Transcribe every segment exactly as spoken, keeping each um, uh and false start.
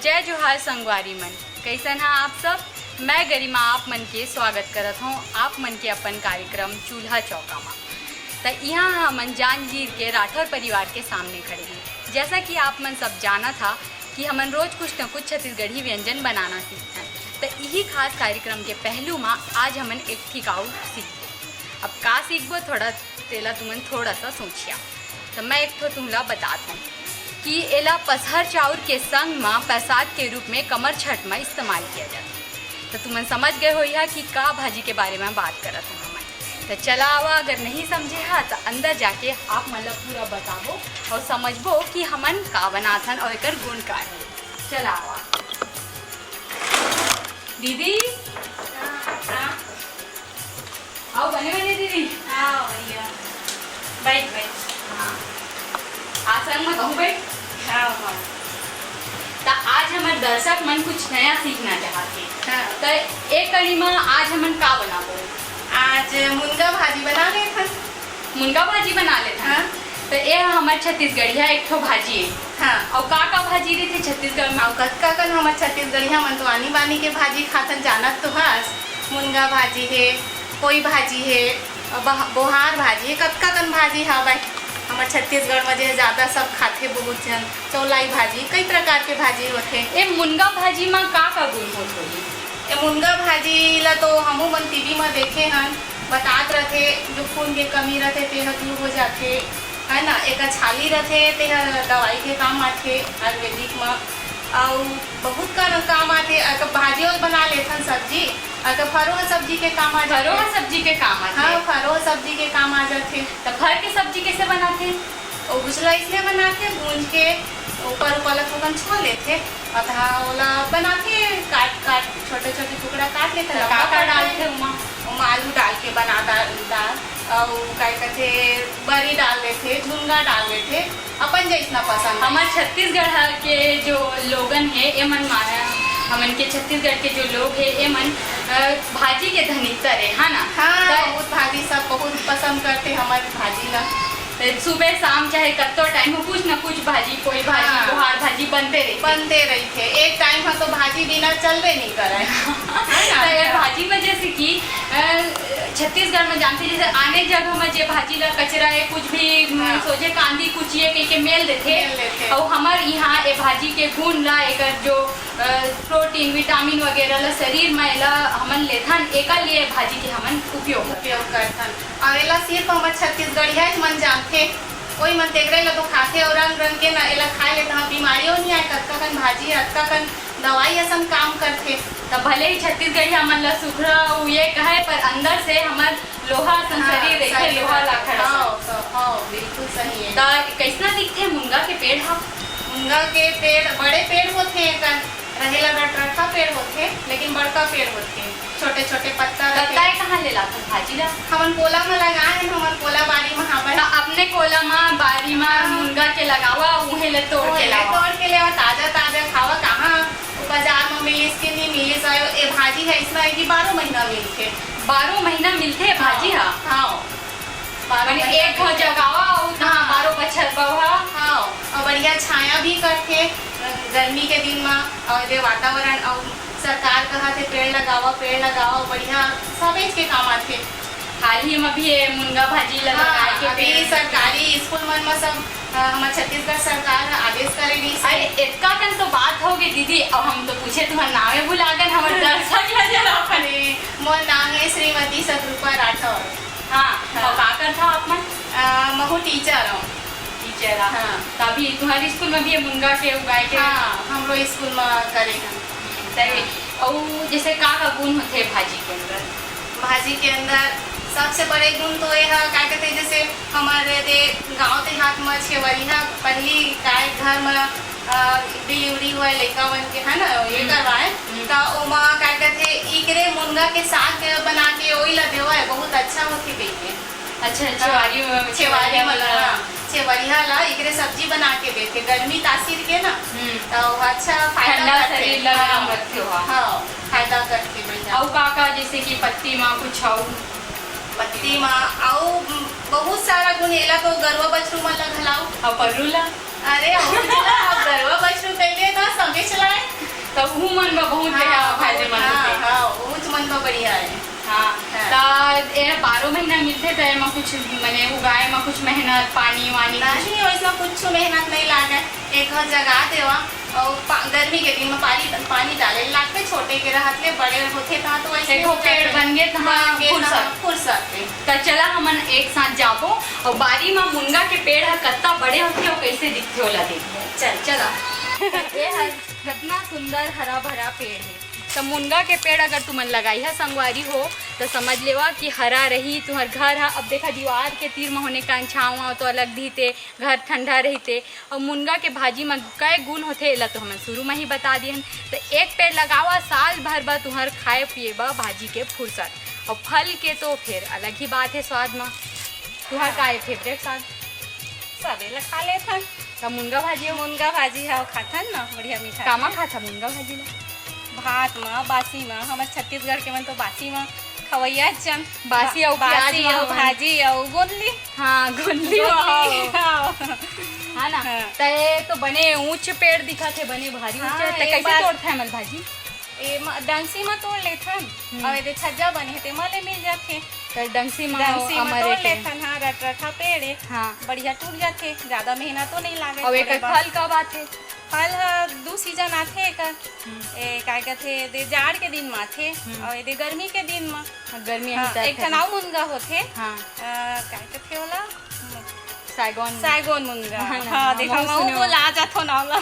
जय जोहार संगवारी मन, कइसन हा आप सब? मैं गरिमा आप मन के स्वागत करत हौं आप मन के अपन कार्यक्रम चूल्हा चौका मा। त इहाँ हमन जांजगीर के राठौर परिवार के सामने खड़े हन। जैसा कि आप मन सब जानत हा कि हमन रोज कुछ न कुछ छत्तीसगढ़ी व्यंजन बनाना सीखथन, त इही खास कार्यक्रम के पहलू मा आज हमन एक ठिक अउ सीखबो। अब का सीखबो, थोड़ा तेला तुमन थोड़ा सा सोचिया। त मैं एक ठो तुमला बतात हौं कि एला पसहर चाउर के संग मा प्रसाद के रूप में कमर छठ मा इस्तेमाल किया जाथे। त तुमन समझ गए होइहा कि का भाजी के बारे में बात करत हन हमन। त चला आवा, अगर नहीं समझे हा त अंदर जाके आप मन ला पूरा बताबो अउ समझबो कि हमन का बनाथन अउ एकर गुण का हे। चला आवा। दीदी, हाँ। अउ बने बने दीदी। हाँ भैया, बैठ बैठ। हाँ, आसन में कहूँ बैठ। हाँ हाँ। त आज हमर दर्शक मन कुछ नया सीखना चाहत हे। हाँ। त एक कड़ी में आज हमन का बनाबो? आज मुनगा भाजी बना लेथन। मुनगा भाजी बना लेथन। हाँ। त ए ह हमर छत्तीसगढ़िया एक ठो भाजी हे। हाँ। अउ का का भाजी रहिथे छत्तीसगढ़ में? अउ कतका कन हमर छत्तीसगढ़िया मन तो आनी बानी के भाजी खाथन, जानत तो हस। मुनगा भाजी हे, पोई भाजी हे, बह-, बोहार भाजी हे, कतका कन भाजी हावय। हमर छत्तीसगढ़ में जे ज्यादा सब खाथे बहुत झन, चौलाई भाजी, कई प्रकार के भाजी होथे। ए मुनगा भाजी मा का का गुण होत होही? ए मुनगा भाजी ला तो हमू मन टीवी म देखे हन, बतात रथे, जो खून के कमी रथे, तेह दूर हो जाथे, है ना। एकर छाली रथे, तेह दवाई के काम आथे आयुर्वेदिक म, अउ बहुत का काम आथे। अगर भाजी और बना लेथन सब्जी, अगर फरोहा सब्जी के काम आ जाथे। फरोहा सब्जी के काम आथे। हाँ, फरोहा सब्जी के काम आ जाथे। त फर के सब्जी कैसे बनाथे? ओ बुझला इसने बनाथे, भूंज के ऊपर ऊपर ला थोकन छोड़ लेथे, अतहा ओला बनाथे काट काट, छोटे छोटे टुकड़ा काट लेथे, त लंबा का का कर डालथे लेथे। ओमा? ओमा आलू डाल के बना दाल, दाल अउ का कथे, बरी डाल लेथे, झुनगा डाल लेथे, अपन जैसना पसंद हे। हमर छत्तीसगढ़ के जो लोगन हे, एमन माना, हमन के छत्तीसगढ़ के जो लोग हे, एमन, अ, भाजी के धनिकतर हे, है ना? हाँ, त बहुत भाजी सब बहुत पसंद करथे हमर भाजी ला। त सुबह शाम चाहे कत्तो टाइम हो, कुछ ना कुछ भाजी, कोई भाजी, हाँ। बोहार भाजी बनते रहिथे। बनते रहिथे। एक टाइम ह तो भाजी बिना चलबे नहीं करे। है ना? त ये भाजी में जैसे कि, अ, छत्तीसगढ़ में जानथे, जैसे आने जगह में जे भाजी ला कचरा हे, कुछ भी, म, हाँ। सोझे कांदी कुचिए कहिके मेल देथे। मेल देथे। अउ हमर इहाँ ए भाजी के गुण ला, एकर जो, अ, प्रोटीन, विटामिन वगैरह ला शरीर में एला हमन लेथन, एकर लिए भाजी के हमन उपयोग करथन। उपयोग करथन। अउ एला सिर्फ हमर छत्तीसगढ़िया मन जानथे। कोई मन तेकरे ला तो खाथे अउ रंग रंग के ना एला खाए ले तहाँ बीमारियों नहीं आए। कतका कन भाजी, अतका कन दवाई असन काम करथे। त भले ही छत्तीसगढ़िया मन ला सुखरा अउ ये कहे, पर अंदर से हमर लोहा असन हाँ, शरीर रहिथे, सही लोहा बात ला हे। खड़ा हाँ, स-, हाँ, बिल्कुल सही हे। त कैसना दिखथे मुनगा के पेड़ ह? मुनगा के पेड़ बड़े पेड़ होथे, एकर रहेला डटरखा पेड़ होथे, लेकिन बड़का पेड़ होथे, छोटे-छोटे पत्ता त रहथे। तय कहाँ ले लाथन भाजी ला? हमन कोला म लगाए हन, हमर कोला बारी म हावय। त अपने कोला म, बारी म हाँ। मुनगा के लगावा, उहे ले तोड़ के उहे ले लावा। तोड़ के लेवा, ताजा-ताजा खावा। कहाँ बाजार म मिलिस कि नी मिलिस, अउ ए भाजी ह अइसना हे कि बारह महीना मिलथे। बारह महीना मिलथे भाजी ह? हाँ। बारह माने महीना एक घाव जगावा अउ तहाँ हाँ। बारह बछर बवा। हाँ, अउ बढ़िया छाया भी करथे, अ, गर्मी के दिन म, अउ जे वातावरण, अउ सरकार कहत हे पेड़ लगावा, पेड़ लगावा, बढ़िया सबेच के काम आथे। हाल ही म भी ये मुनगा भाजी ला हाँ, लगाए के अभी पेड़ सरकारी स्कूल मन म सब, अ, हमर छत्तीसगढ़ सरकार ह आदेश करे रहिस हे। अरे, एतका कन तो बात होगे दीदी, अब हम तो पूछे तुम्हार नावे भुला गन, हमर दर्शक ला जरा अपन। अरे, मोर नाम हे श्रीमती सतरूपा राठौर। हाँ, हाँ। अउ का करथव आप मन? अ, महू टीचर हूँ। टीचर हूँ। हाँ। त अभी तुम्हारे स्कूल में भी ये मुनगा के उगाए के? हाँ, हमरो स्कूल में करे हन। सही। हाँ। अउ जैसे का का गुण होथे भाजी के अंदर? भाजी के अंदर सबसे बड़े गुण तो ये ह, का कहते, जैसे हमारे दे गांव देहात में छेवरिया पहली गाय घर में अ, डिलीवरी होय लइका मन के, है ना, ये हम्म। करवाए, हम्म। त ओमा का कहथे, इकरे मुनगा के साग बना के ओई ला देवय, बहुत अच्छा होथे कहिके। अच्छा, हाँ, छेवारी में, छेवारी छेवारी में, वाला। हाँ, छेवरिया ला इकरे सब्जी बना के देथे, गर्मी तासीर के ना, हम्म। त वो अच्छा फायदा ठंडा करथे। शरीर ला हाँ, गरम रखथे ओहा। हाँ, फायदा करथे बढ़िया। अउ का का, जैसे कि पत्ती मा कुछ अउ? पत्ती मा अउ बहुत सारा गुण, एला तो गरुआ बछरू मन ला घलाओ। अउ पल्लू ला? अरे, वो तो चला, अब गरवा बछरू कइले तो संगे चलाए। तो उहू मन बर बहुत हाँ, बढ़िया भाजी मन हाँ, होथे। हाँ, उहूच मन बर बढ़िया है। हाँ, हाँ। तो ये बारह महीना मिलथे, तो एमा कुछ, माने, उगाए मा कुछ मेहनत, पानी वानी कुछ? नहीं, वैसा कुछ मेहनत नहीं लागे। एक बार जगा देवा, और पा-, गर्मी के दिन में पानी, पानी डाले लागथे, छोटे के रहत ले बड़े होथे तहाँ तो वैसे एक ठो हो पेड़ जाथे। बन गे तहाँ बन गे फुरसत। तहाँ फुरसत पे। त चला हमन एक साथ जाबो और बारी म मुनगा के पेड़ ह कत्ता बड़े होथे और कैसे दिखथे ओला देखबो। चल। चला। ये हर कितना सुंदर हरा भरा पेड़ है। त मुनगा के पेड़ अगर तुमन लगाई है संगवारी हो, त समझ लेवा कि हरा रही तुहर घर ह। अब देखा दीवार के तीर म होने का छाँव तो अलग दिखथे, घर ठंडा रहिथे। अउ मुनगा के भाजी म कई गुण होथे, एला तो हमन शुरू म ही बता दिहन। त एक पेड़ लगावा, साल भर बर तुहर खाए पिए बर भाजी के फुरसत। अउ फल के तो फेर अलग ही बात है स्वाद म। तुहार हाँ। का है फेवरेट साग? सबे ला खा लेथन। त मुनगा भाजी हो? मुनगा भाजी हा खाथन ना, बढ़िया मीठा कामा के। खाता मुनगा भाजी ला? भात म, बासी म, हमर छत्तीसगढ़ के मन तो बासी म खवैया जन। बासी अउ बा-, प्याज बासी म अउ हवन। भाजी अउ गोंदली। हाँ, गोंदली गोंदली, वाओ। हाँ। है ना? हाँ। त ये तो बने ऊंच पेड़ दिखत हे, बने भारी हाँ, ऊंच। त एक कैसे बार तोड़थे हमन भाजी? ए म-, डंसी म तोड़ लेथन। हम्म। अउ एदे छज्जा बने हे, तेमा ले मिल जाथे। त डंसी म डंसी म अमर तोड़ एके। लेथन, हाँ, रटरठा पेड़ ए। हाँ। बढ़िया टूट जाथे, ज्यादा मेहनत तो नहीं लागे अब तोड़े एकर बर। फल कब आथे? फल ह दू सीजन आथे एकर। हम्म। ए, का कथे, एदे जाड़ के दिन म आथे, हम्म। अउ एदे गर्मी के दिन म। हाँ, गर्मी हाँ, अही एक ठन आऊ मुनगा होथे। हाँ। अ, काय कथे ओला? साइगोन। साइगोन मुनगा। हाँ, हाँ, हाँ, देखा, महू महू सुने बोला हो। आ जाथो नाम ला।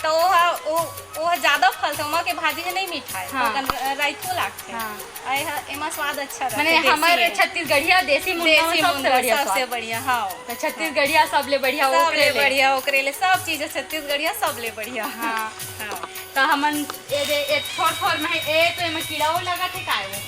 त ओ ह, ओ, ओ ह ज्यादा फलथे, ओमा के भाजी ह नहीं मीठा है, हाँ। तो कन-, राइतो लागथे। हाँ। आ, ए ह, एमा स्वाद अच्छा रहथे, माने देसी हमर है। छत्तीसगढ़िया देसी मुनगा देसी में सबसे मुनगा बढ़िया सबसे स्वाद। बढ़िया, हाँ। त छत्तीसगढ़िया सबले बढ़िया सबले ओकरे ले। बढ़िया, ओकरे ले सब चीज है, छत्तीसगढ़िया सबले बढ़िया। हाँ। हाँ। त हमन ए दे, ए थोर थोर में, ए तो एमा कीड़ा वो लगत हे काय वो?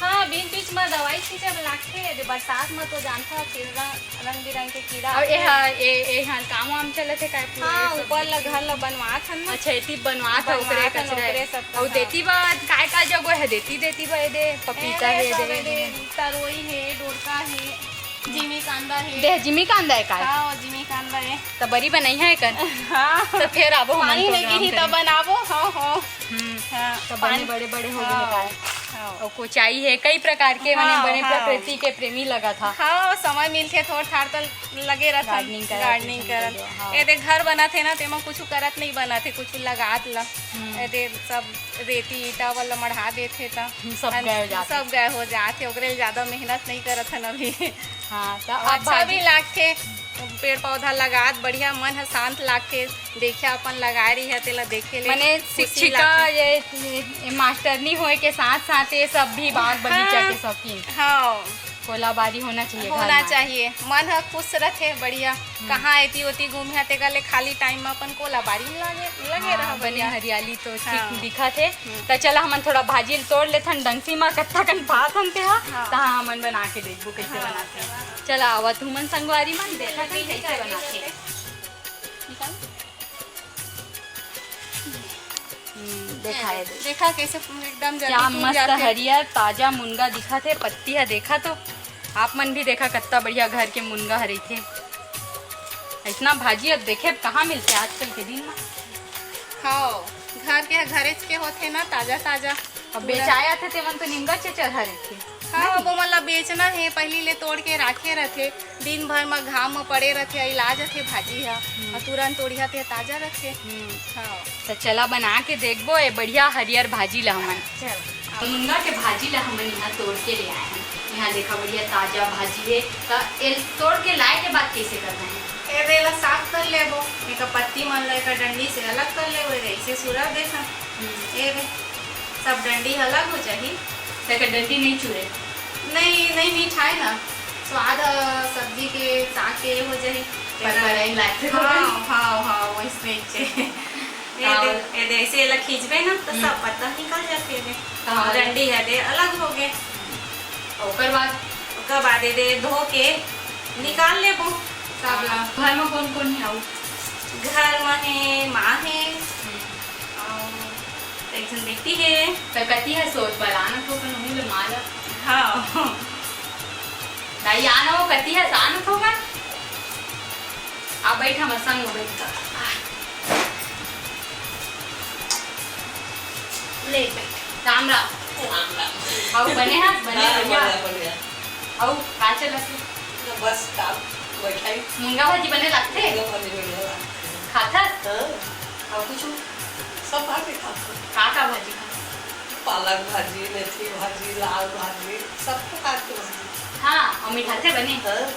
हाँ, बीच बीच में दवाई छींचे में लागथे, ए दे बरसात में तो जानथो, कीड़ा, रंग बिरंग के कीड़ा अउ ए आथे। हा, ए, ए हा काम वाम चलत हे काय पूरा हाँ, ये सब ऊपर ला बीच में? घर ला बनवात हन ना। अच्छा, एती बनवात हे, ओकरे बनवात हन, कचरा ओकरे हे। सब अउ हाँ। देती बा, काय काय जगह हे, देती, देती बा, ए दे, पपीता ए दे, हे, सब दे, ए दे, दे। तरोई हे, डोड़का हे। जिमी कांदा हे। देह जिमी कांदा हे काय? हाँ, जिमी कांदा हे। त बरी बनई है एकर? हाँ। त फेर आबो हमन पानी नहीं program गिरी त करे। बनाबो, हाँ, हाँ। हम्म। हाँ, त बने पानी बड़े बड़े हो हाँ, गए काय? हाँ। अउ कोचाई हे, कई प्रकार के, माने हाँ, बने हाँ। प्रकृति के प्रेमी लगा था। हाँ, समय मिलथे थोड़ थार त लगे रहथन gardening करत gardening हे करत। सब लोग, हाँ। ए दे घर बनत हे ना, तेमा कुछ करत नहीं बनत हे, कुछ लगात ला। हम्म। ए दे सब रेती ईटा वाला मढ़ा देथे त हम्म, सब अन-, गए हो जाथे। सब गए हो जाथे, ओकरे ले ज्यादा मेहनत नहीं करत हन अभी। हाँ, त अब अच्छा भाजी भी लागथे, पेड़ पौधा लगात बढ़िया मन ह शांत लागथे, देखिया अपन लगाए रही है तेला देखे ले माने खुशी शिक्षिका लागथे। ये, ये, ये मास्टरनी होए के साथ साथ ये सब भी बाग बगीचा हाँ, के शौकीन। हाँ। कोलाबारी होना चाहिए घर होना में। चाहिए, मन ह खुश रथे बढ़िया। हम्म। कहाँ एती ओती घूमे ह, तेकर ले खाली time में अपन कोलाबारी में लगे, लगे हाँ, रह बने बढ़िया। हरियाली तो ठीक हाँ। दिखत हे। हम्म। त चला हमन थोड़ा भाजी ल तोड़ लेथन, डंसी म कत्था कन पात हन ते हा, हाँ। तहाँ हमन बना के देखबो कैसे हाँ, बनाथे। चला। चला आवा तुमन संगवारी मन, देखत हन कैसे बनाथे। निकाल। हम्म, देखाए दे। देखा कैसे एकदम जल्दी क्या टूट मस्त जाथे। हरियर ताजा मुनगा दिखत हे, पत्ती ह देखा तो, आप मन भी देखा कत्ता बढ़िया घर के मुनगा ह रहिथे। इतना भाजी अब देखे कहाँ मिलथे आजकल के दिन में। हाँ, घर के घरेच के होथे ना, ताजा ताजा। अब पूरा। बेचाए आथे तेमन तो निमगा चेचर ह रहिथे। हाँ, नहीं? अब ओमन ला बेचना हे, पहिली ले तोड़ के राखे रथे, दिन भर म घाम म पड़े रथे, अइला जथे भाजी ह, हम्म। अउ तुरंत तोड़िया ते ताजा रथे। हम्म। हाँ। त चला बना के देखबो ए बढ़िया हरियर भाजी ला हमन। चल। मुनगा के भाजी ला हमन यहाँ तोड़ के ले आए हन। यहाँ देखा बढ़िया ताजा भाजी हे। त ए तोड़ के लाए के बाद कैसे करना हे? ए दे ला साफ कर लेबो, एकर पत्ती मन ला एकर डंडी से अलग कर लेबो, ए दे ऐसे सुरा देथन। हम्म। ए दे सब डंडी ह अलग हो जाही। त एकर डंडी नहीं चुरे? नहीं, नहीं मिठाए ना, स्वाद ह सब्जी के, साग के हो जाही। परपराई लागथे। हाँ, हाँ, हाँ, वैसने चे। ए हाँ। दे, ए दे, ऐसे एला खींचबे ना, तो हम्म। सब पत्ता निकल जाथे ए दे। हाँ। डंडी ह दे अलग हो गे। ओकर बाद? ओकर बाद ए दे धो के निकाल लेबो। सब ला। घर में कौन कौन है आऊ? घर में है, माँ है, हम्म। अउ एक झन बेटी हे। त कति ह सोत बलाना थो कन उही ले माला। हाँ। दाई आना हो कति ह सान थो कन। आ बैठ, हमर संग में बैठ। ले बैठ। राम राम। राम राम। अउ बने हस? बने, हाँ, बढ़िया। बढ़िया, बढ़िया। अउ का चलत हे? बस का, बैठाई। मुनगा भाजी बने लागथे? मुनगा भाजी बढ़िया लागथे। खाथस? हाँ। अउ कुछु? सब भाजी खाथन। का का भाजी खाथस? पालक भाजी, मेथी भाजी, लाल भाजी, सब प्रकार के भाजी। हाँ, अउ मिठाथे बने? हाँ।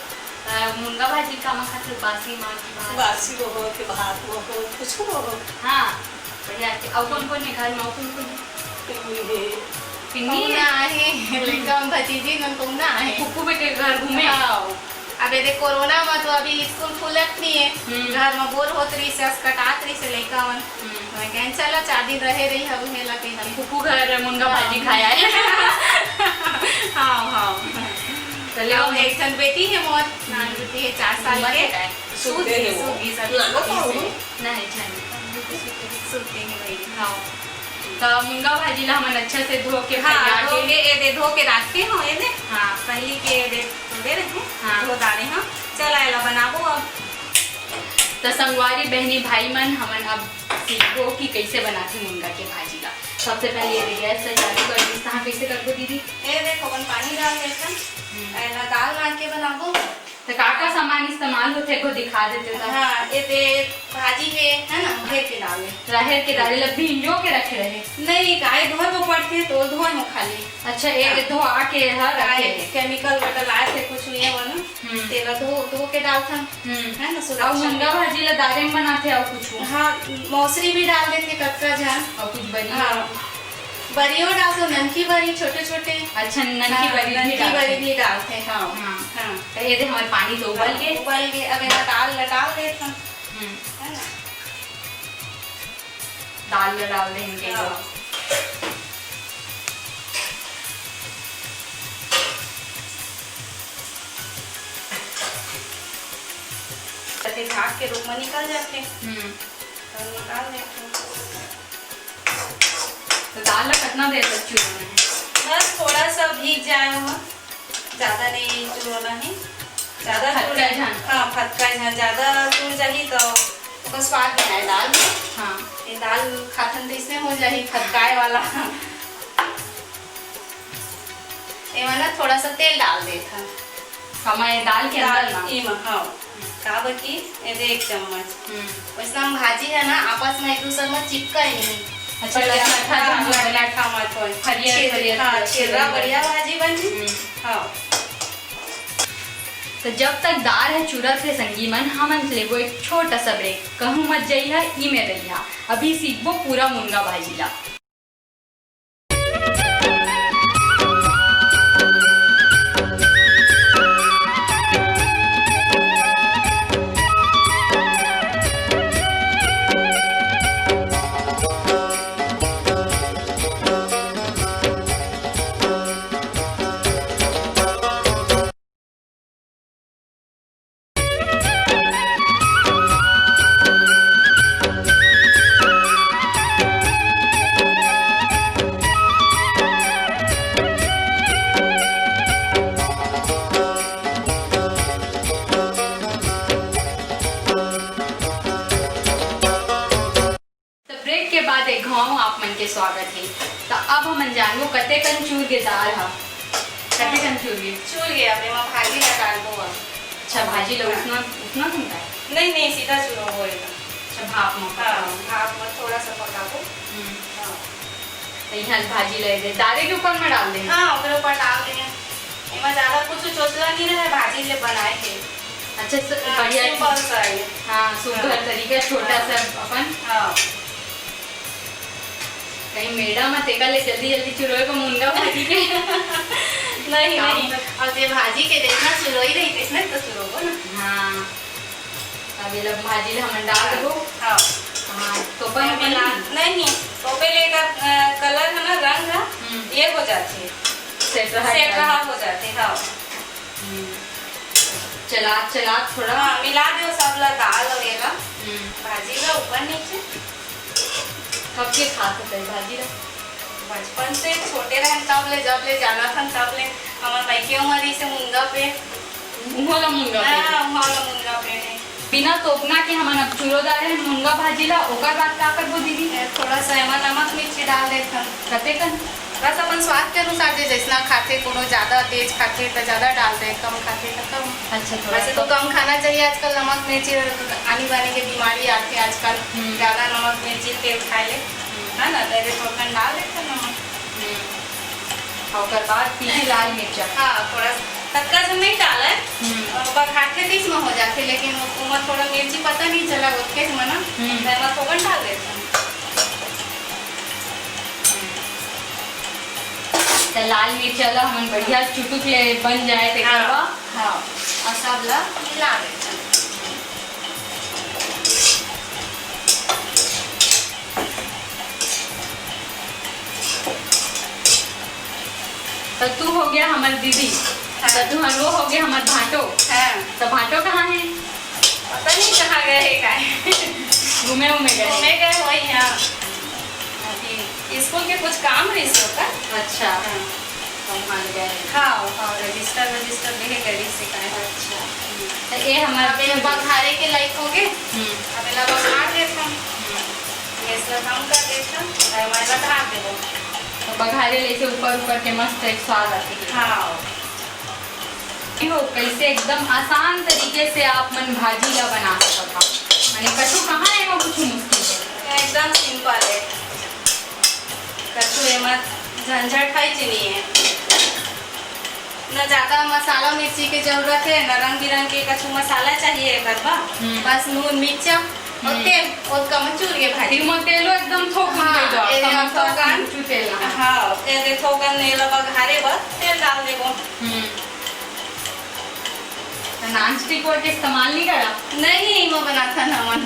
त मुनगा भाजी का म खाथे, बासी म कि भात? बासी म हो, कि भात म हो, कुछु म हो। हाँ, बढ़िया हे। अउ कोन कोन हे घर म? अउ कोन कोन हे? पिन्नी हे। पिन्नी हे? पहुना आहे, लइका मन, भतीजी मन पहुना आहे। फुफू बेटे घर घूमे? हाँ। अब ये देख, कोरोना म तो अभी स्कूल खुलत नहीं है, हम्म। घर म बोर होत रहिस, अस कटात रहिस लइका मन। हम्म। मैं कहें, "चला, चार दिन रहे रही हव, हेला कहिके।" फुफू घर मुनगा हाँ। भाजी खाया है। हाँ, हाँ। चले अउ आओ। एक ठन बेटी है मोर, नान बेटी है, चार साल उमर के। के काय? सूती, सूती है वो। सूती सब ना, ना, सूती। नहीं, जाने। सूती है भाई। हाँ। त मुनगा भाजी ला हमन अच्छा से धो के हाँ, फरिया धो के। के, ए दे, धो के राखे हो, ए दे। हाँ। पहली के ए दे, तो दे रहे हैं। हाँ। धो डारे हो। चला, एला बनाबो अब। त संगवारी, बहनी, भाई मन, हमन अब सीखबो कि कइसे बनाथे मुनगा के भाजी ला। सबसे पहले ये दे गैस ला चालू कर दिस, तहाँ कइसे करबो दीदी? ए देखो, अपन पानी डाल देथन। हम्म। एला दाल रांध के बनाबो। त का का सामान इस्तेमाल होथे, को दिखा देते त? हाँ, ये दे भाजी हे, है ना, राहेर के दाल हे। राहेर के दाल ला भिंजो के रखे रहे? नहीं, काय धोए वो पड़थे, तो धोए हो खाली। अच्छा, ये हाँ। धोआ के ह रखे काय हे। केमिकल बटल आए थे कुछ ये वाला, हम्म। तेला धो, धो के डालथन, हम्म। है ना, सुरक्षा अउ मुनगा के। भाजी ला दारे म बनाथे अउ कुछु? हाँ, मौसरी भी डाल देथे कतका झन। अउ कुछ बरी? हाँ। बरियो डालथन, ननकी बरी, छोटे-छोटे। अच्छा, ननकी हाँ, बरी भी ननकी डालथन। बरी भी डालथे, हाँ। हाँ। हाँ। त ये दे हमर पानी तो उबल हाँ, गे। उबल गे, अब एला दाल ला डाल देथन। हम्म। है ना? दाल ला डाल दे इनके हाँ। ऊपर। ताकि झाग के रूप में निकल जाथे। हम्म। तो निकाल देथन। तो दाल ला कितना देर तक चुरना है? बस थोड़ा सा भीग जाए वो, ज्यादा नहीं चुरना है। ज्यादा फटका चुर-, झन। हाँ, फटका झन। ज्यादा चुर जाही तो ओकर स्वाद नहीं आए दाल में। हाँ। ये दाल खाथन तो इसने हो जाही फटकाए वाला। एमा ना थोड़ा सा तेल डाल देथन। हमर दाल के दाल अंदर ना? एमा, हाँ। काबर कि ये दे एक चम्मच। हम्म। वैसे हम भाजी है ना, आपस में एक दूसर में चिपका ही नहीं। अच्छा, बढ़िया लठा, हाँ, लठा मत होय। हरियर, छिल-, हरियर, हाँ, छिलरा छिलरा। बढ़िया भाजी बन जी। हम्म। हाँ। तो जब तक दाल है चूरत हे संगी मन, हमन लेबो एक छोटा सा break। कहूँ मत जइहा, ई में रहिहा। अभी सीखबो पूरा मुनगा भाजी ला। त break के बाद एक घाव आप मन के स्वागत हे। त अब हमन जानबो कतेकन चूर गे दाल ह। कतेकन चूर गे? चूर गे, अब एमा भाजी ला डालबो अब। अच्छा, भाजी ला हाँ। उसना, उसना सुनता है? नहीं, नहीं, सीधा चूरबो एला। अच्छा, भाप में हाँ, पकाबो। भाप में थोड़ा सा पकाबो। हम्म। हाँ। त इहाँ भाजी ला दे, दारे के ऊपर में डाल दे। हाँ, ओकरे ऊपर डाल दे। एमा ज्यादा कुछ चोचला नहीं रहे, भाजी ले बनाए के। अच्छा, स-, हाँ, बढ़िया simple चीज। सा है। हाँ, सुघर हाँ। तरीका, छोटा हाँ। सा अपन। हाँ। कहीं मेड़ा मत, एकर ले जल्दी जल्दी चुरोय को मुनगा भाजी के। नहीं, काम नहीं। कर। अब जे भाजी के देखना चुरोई रही, इसने तो चुरोबो ना। हाँ। अब ये ला भाजी ला हमन डाल देबो। हाँ। हाँ, तो अपन हाँ, अपन मिला। नहीं, नहीं। तो पहले एकर, अ, colour है ना, रंग है, हम्म। ये हो जाती है। सेट रहा सेट है। रहा हो जाते, हाँ। हम्म। चला, चला थोड़ा। हाँ, मिला दो सब ला, दाल वगैरह। हम्म। भाजी ला ऊपर नीचे। कब के खात होते भाजी ला? बचपन से छोटे रहन तब ले, जब ले जाना था तब ले, हमर मायके उमर ही से मुनगा पे। उहाँ ला मुनगा पे। हाँ, उहाँ ला मुनगा पे है। बिना तोपना के हमन अब चुरो डारे हन मुनगा भाजी ला, ओकर बाद का करबो दीदी? ए, थोड़ा सा एमा नमक मिर्ची डाल देथन। कतेकन? बस अपन स्वाद के अनुसार, जे जैसना खाथे, कोनो ज्यादा तेज खाथे त ज्यादा डाल दे, कम खाथे त कम। अच्छा, थोड़ा वैसे तो कम। कम खाना चाहिए, आजकल नमक मिर्ची और आनी बानी के बीमारी आथे आजकल, हम्म। ज्यादा नमक मिर्ची तेल खाए ले, हम्म। है ना, तो ये थोड़ा डाल देथन नमक। हम्म। ओकर बाद पीली लाल मिर्चा। हाँ, थोड़ा सा। ततका से नहीं डाले, हम्म। और बघारथे तीस में हो जाथे, लेकिन वो, ओमा थोड़ा मिर्ची पता नहीं चला, ओतके से मना, हम्म। तो एमा थोकन डाल देथन। हम्म। तो लाल मिर्चा ला हमन बढ़िया चुटुक ले बन जाए, तेकर हाँ। बाद। हाँ, और सब ला मिला देथन। तो तू हो गया हमर दीदी, हाँ। तो तू हलवो हो गया हमर भांटो। हाँ। तो भांटो कहाँ है? पता नहीं कहाँ गए है, काय। घूमे उमे गए। घूमे गए होही, हाँ। अभी स्कूल के कुछ काम रहिस ओकर। अच्छा। हाँ। संभाल गए। हाँ, हाँ, रजिस्टर, रजिस्टर लेहे गए रहिस हे काय। अच्छा। तो ये हमारे अब ये बघारे के लायक हो गए। हम्म। अब एला बघार देथन। हम्म। गैस ला कम कर देथन, और मैं बघार देबो। तो बघारे ले से ऊपर, ऊपर के मस्त एक स्वाद आथे। हाँ। देखो, कैसे एकदम आसान तरीके से आप मन भाजी ला बना सकत हो। माने कछु कहाँ है, वो कुछ मुश्किल है। एकदम सिंपल है। कछु एमा झंझट है च नहीं है। न ज्यादा मसाला मिर्ची के जरूरत है, न रंग बिरंग के कछु मसाला चाहिए एकर बर। हम्म। बस नून, मिर्चा और हम्म। तेल, और कम चूर के भाजी। तेल में तेलो एकदम थोक हाँ, दे दो, ये कम देखो मसाला कान। कुछ तेल ना। हाँ, ये देखो कान, ये ला बघारे बर तेल डाल देबो। हम्म। तो नॉन स्टिक वाला के इस्तेमाल नहीं करा? नहीं, मैं बनाता ना मन।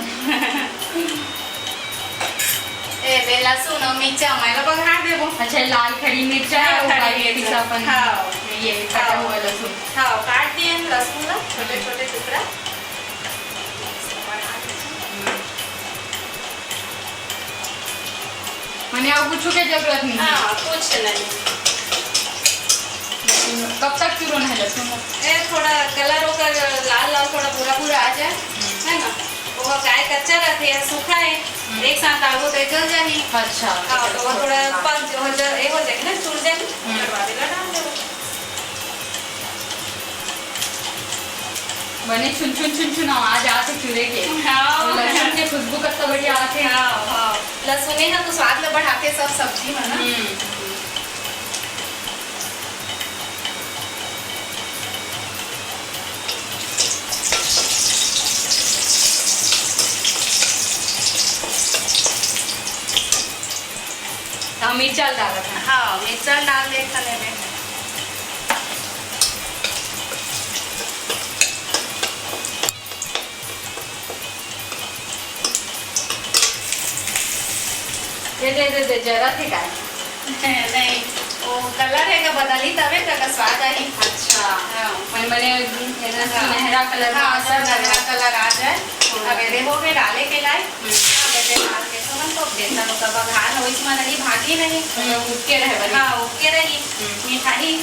ए, दे लहसुन और मिर्चा मैं ला बघार देबो। अच्छा, लाल खड़ी मिर्चा हाँ, है, वो खड़ी बारीक मिर्चा। पीसा अपन हाँ। ये कटा हाँ। हुआ लहसुन। हाँ, काट दिए लहसुन ला छोटे छोटे टुकड़ा। माने और कुछ के जरूरत नहीं है? हाँ, कुछ नहीं। लेकिन कब तक चुरोना है लहसुन? ए, थोड़ा कलर ओकर लाल लाल, थोड़ा भूरा भूरा आ जाए, हम्म। है ना? वो गाय कच्चा रहते हैं, सूखा है, हम्म। एक साथ डालबो तो जल जाही। अच्छा। हाँ, तो वो थोड़ा पक जा-, हो जा-, ये हो जाएगी ना, चुर जाएगी, हम्म। ओकर बाद एला डाल देबो। बने छुन छुन छुन छुन आवाज आथे चूरे के। हाँ। लहसुन के खुशबू कतना बढ़िया आथे। हाँ, हाँ। लहसुने ह तो स्वाद ल बढ़ाथे सब सब्जी म ना। हम्म। त मिर्चा ल डालत हन। हाँ, मिर्चा ल डाल दे थन एमे। ये दे, दे, दे, जरा थे काय? नहीं, वो कलर है का बदली तबे का, का स्वाद आई। अच्छा। हाँ। मन बने ये हाँ। सुनहरा कलर हाँ, में आ जाए। सुनहरा कलर आ जाए। हम्म। अब ये देखो के डाले के लाए। हम्म। अब ये डाल के तो मन तो बेसन का बघार हो, इसमें नहीं भागी नहीं। हम्म, उबके रहे बने। हाँ, उबके रही। हम्म। मिठाई।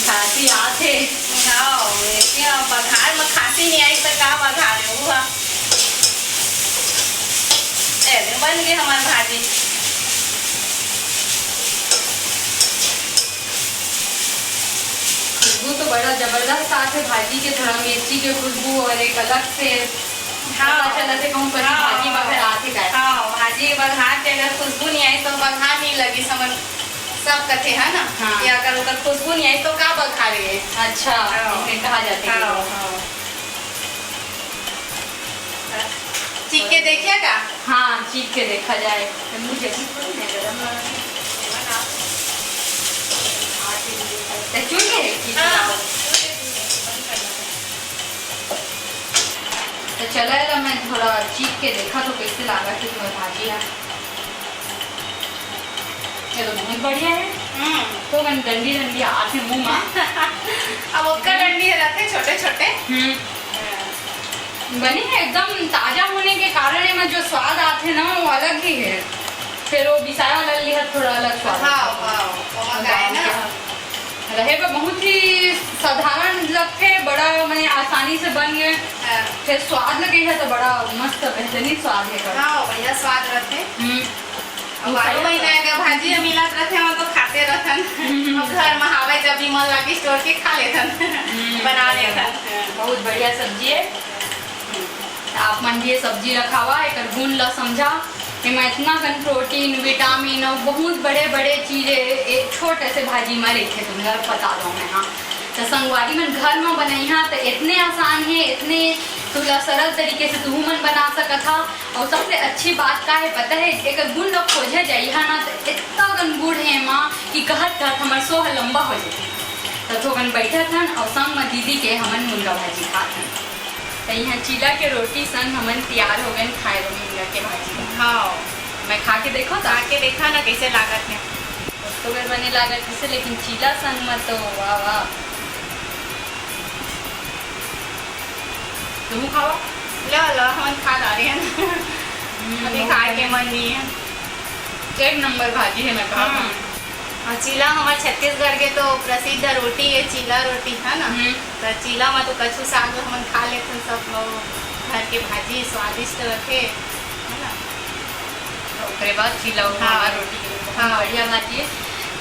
खांसी आथे। हाँ, वैसे अब बघार में खांसी नहीं आई तो का बघार है हुआ? ए, बन गई हमारी भाजी। खुशबू तो बड़ा जबरदस्त आथे भाजी के, थोड़ा मिर्ची के खुशबू और एक अलग से हाँ। पता चलत हे कहूँ कहीं हाँ। भाजी बघर आथे काय। हाँ, भाजी बघार के अगर खुशबू नहीं आई तो बघार नहीं लगी समझ, सब कथे है ना हाँ। कि अगर ओकर खुशबू नहीं आई तो का बघारे है। अच्छा, हाँ। इसे कहा जाथे हाँ, कि हाँ। चीख के देखिए का? हाँ, चीख के देखा जाए। तो मुझे भी थोड़ी ना गरम लगा। तो चुन के देखिए हाँ। तो चला एला मैं थोड़ा चीख के देखा तो कैसे लागा कि तुम्हें भाजी है। ये तो बहुत बढ़िया है। हम्म। तो मन डंडी डंडी आथे मुंह में। अब ओकर डंडी है रहते छोटे छोटे। हम्म। हाँ। बने हे, एकदम ताजा होने के कारण एमा जो स्वाद आथे ना, वो अलग ही हे। फेर वो बिसाय वाला लिहा थोड़ा अलग स्वाद हाँ, आथे। हाँ, वो गाँव गाय ना। के रहे बर बहुत ही साधारण लगथे, बड़ा मने आसानी से बन गए। हाँ। फेर स्वाद लगे हे तो बड़ा मस्त बेहतरीन स्वाद हे एकर। हाँ, बढ़िया स्वाद रहथे। हम्म। अब बारो महीना एकर भाजी ह मिलत रथे, हम तो खाते रथन। हम्म। अब घर म हावय जब भी मन लागिस तोड़ के खा लेथन, हम्म। बना लेथन। बहुत बढ़िया सब्जी हे। आप मन भी ये सब्जी ला खावा, एकर गुण ला समझा। एमा इतना कन प्रोटीन, विटामिन अउ बहुत बड़े-बड़े चीज ए, एक छोटे से भाजी म रहिथे, तुमन ला बता दो मैं, हाँ। त संगवारी मन घर म बनइहा त इतने आसान हे, इतने तुला सरल तरीके से तुहू मन बना सकत हा। अउ सबसे अच्छी बात का हे पता हे, एकर गुण ला खोजे जइहा ना त इतना कन गुण हे एमा कि कहत कहत हमर सो ह लंबा हो जाथे। त थोकन बैठत हन अउ संग म दीदी के हमन मुनगा भाजी खात हन। त इहाँ चीला के रोटी संग हमन तियार हो गएन खाए बर मुनगा के भाजी ला। हाँ। मैं खा के देखो त? खा के देखा ना कैसे लागत हे। तो बेर बने लागत हे, लेकिन चीला संग म तो वाह, वाह। तुहू खावा? लो, लो, हमन खा डारे हन। हम्म, अभी बहुत खाए के बढ़िया। मन नहीं है। एक नंबर भाजी है, मैं कहा हम्म। था। अउ चीला हमर छत्तीसगढ़ के तो प्रसिद्ध रोटी हे, चीला रोटी, है ना? हम्म। त चीला म तो कछु साग ल हमन खा लेथन, सब लोग घर के भाजी स्वादिष्ट रथे, है ना? त ओकरे बाद चीला अउ हाँ। मावा रोटी के बहुत हाँ। बढ़िया भाजी हे।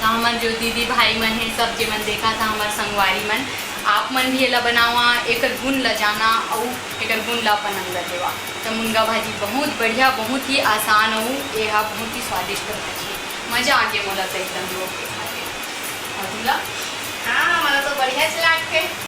त हमर जो दीदी भाई मन हे, सब जे मन देखा था, हमर संगवारी मन, आप मन भी एला बनावा, एकर गुण ल जाना अउ एकर गुण ल अपन अंदर लेवा। त मुनगा भाजी बहुत बढ़िया, बहुत ही आसान अउ एहा बहुत ही स्वादिष्ट भाजी हे। मजा आ गया मोला तो एकदम लोग के खा के। अउ तुला? हाँ, मोला तो बढ़िया से लागथे।